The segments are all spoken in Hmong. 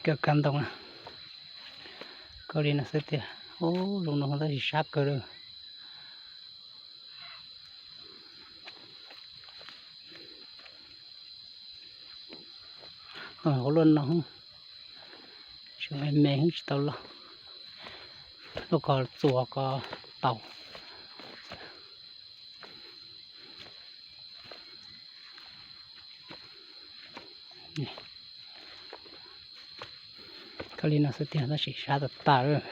Kawg kab ntoo na, kawg li no xwb tiag. Ub, zoo no tab sis sab kawg lawm. Hauv luaj no, tseem me me tsis tau loj, lub ko txuas ko tau. Kawg li no xwb tiag tab sis sab tag tag lawm.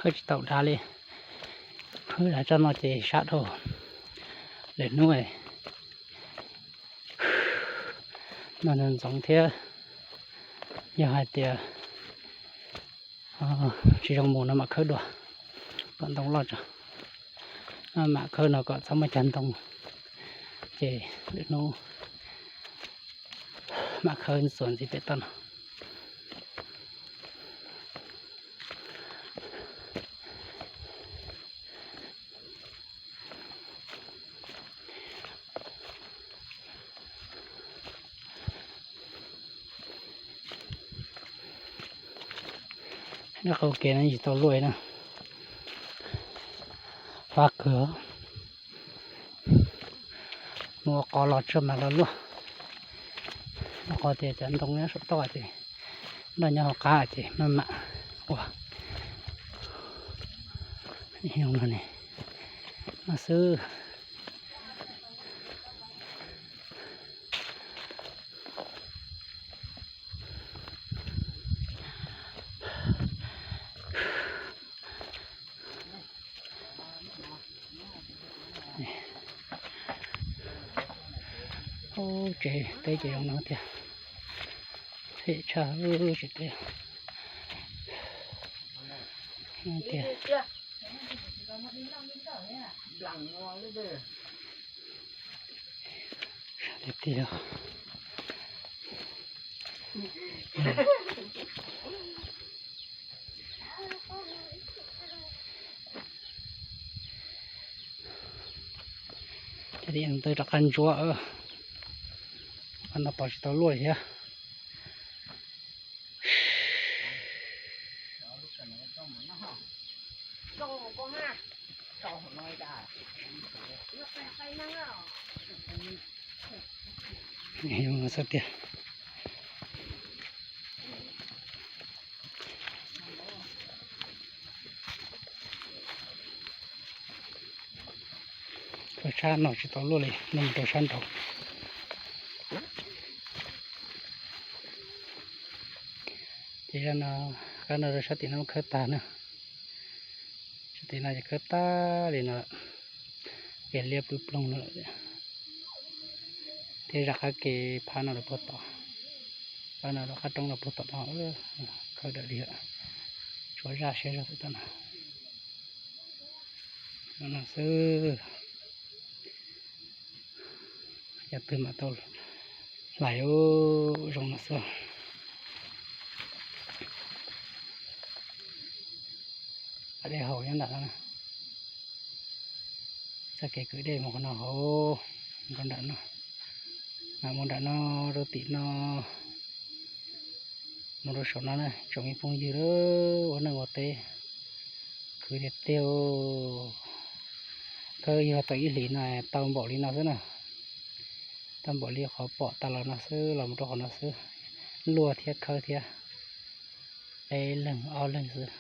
Hawb tsis tau dav li, hawb dav tsob no ces sab dhau. Lwm hnub no nws ntxoov thiab, yog hais tias tsis zoo mus no mam khawb dua, kom ntoo loj tso. Mam khawb no kom txhob muaj cag ntoo, ces lwm hnub mam khawb xuas ntxiv pem toj no. Nyob qhov kev no tsis tau luaj na, fab kawg. Mus ua qos los tsuag mas los luaj, ua qos tias cov ntoo nyob saum toj ces nroj nyob hauv qab ces maj mam ua no ne, no xwb. Ub, tsev teb ces zoo no tiag, phem tshaj tsev teb tiag. Sab tiag tiag. Cov tim ntawd rov qab ntsuab, qhov no tos tsis tau luaj li thiab. Xab tiag. Rau sab no tsis tau luaj li, no mus rau sab nraud. Ces zaj no, qab no rau sab tim no khawb tag na. Sab tim no ces khawb tag li no, kev liab ploog ploog no. Thiab zaj qab kev phab no rau puag tom, qab no rau qab roob rau puag tom no, khawb dawm li lawm. Tshuav zaj siab zog tom no. No xwb. Yog twg mam tau hlais zoo no xwb. Dej haus nyob nram no, txoj kev kwv dej mus qhov no hauv, mus rau nram no, mam mus nram no, rau tim no, mus rau saum no na, tsoom me phooj ywg ua neej ua teb, khwv tiag tiag. Khawb yog tau ib hlis no tau npaum li no xwb na. Tau npaum li qhov pom tas los no xwb, los mus rau qhov no xwb, luaj thiab khawb thiab. Peb leeg ob leeg xwb.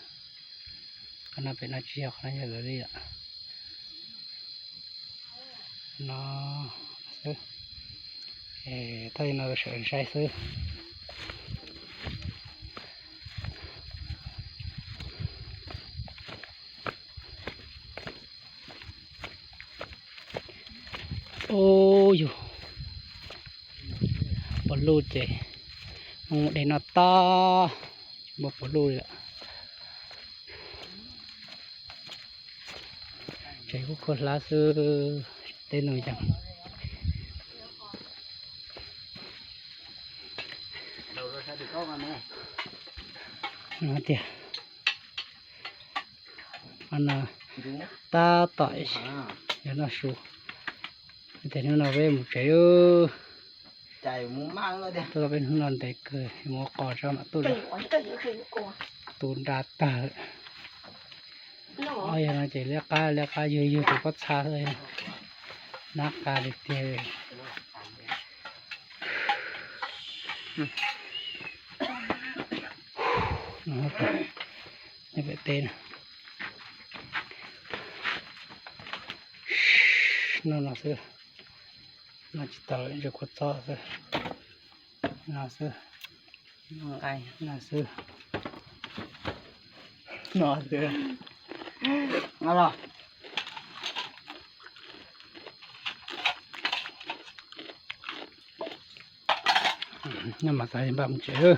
Qhov no pem no tsis yog, qhov no yog lawv li lawm. No xwb. Thaum no sawv saib xwb. Yus puas luj ces mus de noj tag, tsis muaj puas luj li lawm. Tsev kuj khuab hlab xwb, teb nus yees. Tiag, tab tom yog noj su. Ces hnub no peb mus tsev. Tuaj peb hnub no ntev kawg, mus qos tso mam tuaj. Tu nra tag lawm. Ob yog no ces liab qab liab qab yug yug tus pob txha xwb, nab qa li tiag. Nyob pem teb no, noj no xwb, noj tsis tau lawm, ntsia kua txob xwb, no xwb, no xwb, no xwb, no los. Noj mas tas npaj mus tsev.